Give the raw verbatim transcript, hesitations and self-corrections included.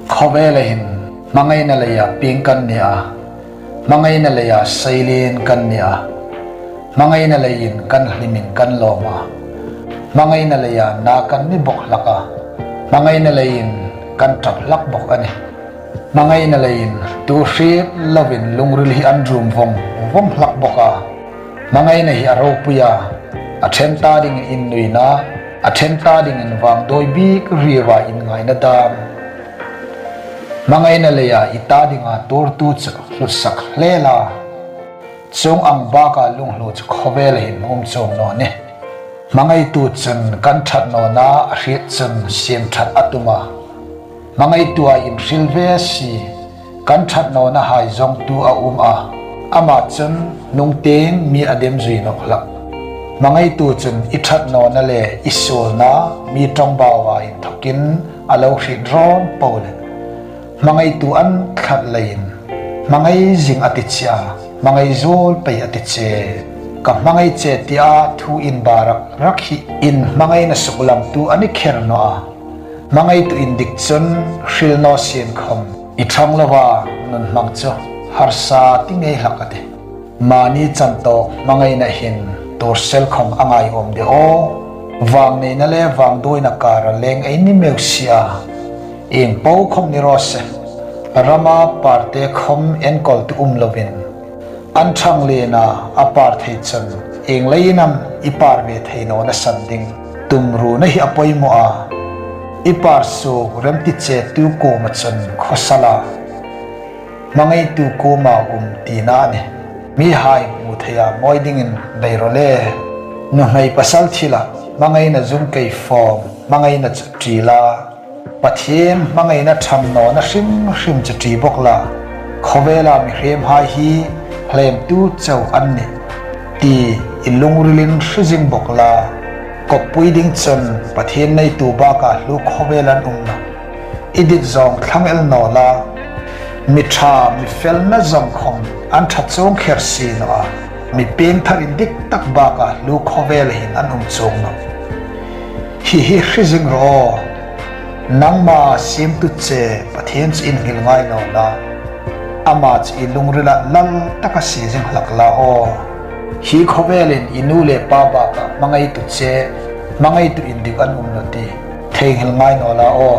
Khawvela hin hmangaina leia pieng kan ni a, hmangaina leia seilien kan ni a, hmangaina leiin kan hlimin kan lawm a, hmangaina leia na kan ni bawk hlak a, hmangaina leiin kan ṭap hlak bawk a nih. Hmangaina leiin tu hriet lovin lungril hi an rum vawng vawng hlak bawk a. Hmangaina hi a ropui a, a ṭhen ta dingin innuina, a ṭhen ta dingin vangdawi bik riva inngaina dam. Hmangaina leia i ta dinga tuortu chu hlutsak hle la. Chuong ang baka lunghlu chu khawvela hin um chuong naw nih. Hmangaitu chun kan ṭhat nawna a hriet chun siem ṭhat a tum a. Hmangaitua inhril ve si, kan ṭhat nawna hai zawngtu a um a. Ama chun nungtieng mi a dem zui nawk hlak. Hmangaitu chun i ṭhat nawna le i suolna mi ṭawngbauva inthawkin a lo hriet rawn po le. Hmangaitu an tlat leiin hmangai zing a ti che a, hmangai zuol pei a ti che. Ka hmangai che tia thu inba rak rak hi inhmangaina suklamtu a ni kher naw a. Hmangaitu indik chun hril naw sien khawm i ṭhang lova nun hmang chu harsa ti ngei hlak a tih. Mani chan tawk hmangaina hin tuorsel khawm a ngai awm de aw. Vangneina le vangduoina kara leng ei ni meu si a. Ieng po khawm ni raw se, rama parte khawm enkawltu um lovin, an ṭhang lena a par thei chun ieng leiin am i par ve thei nawna san ding. Tumruna hi a poimaw a. I par suok remti chetu kuoma chun khawsala, hmangaitu kuoma um tina a nih. Mihai hmu theia mawi dingin bei rawh le. Nuhmei pasal thila hmangaina zung kei fawm hmangaina chu ṭi la. Pathien hmangaina ṭhang nawna hrim hrim chu ṭi bawk la. Khawvela mihriemhai hi hlemtu chau an nih ti i lungrilin hre zing bawk la. Kawppui ding chun Pathien neitu baka hlu khawvel an um nawh. I dit zawng thlang el naw la. Mi ṭha mi felna zawng khawm an ṭha chuong kher si naw a. Mi piengthar indik tak baka hlu khawvela hin an um chuong nawh. Hi hi hre zing rawh. Nangma siemtu che Pathien chu inhil ngai naw la. Ama chu i lungrila lal taka sie zing hlak la aw. Hi khawvelin i nu le pa baka hmangaitu che, hmangaitu indik an um nawh ti theinghil ngai naw la aw.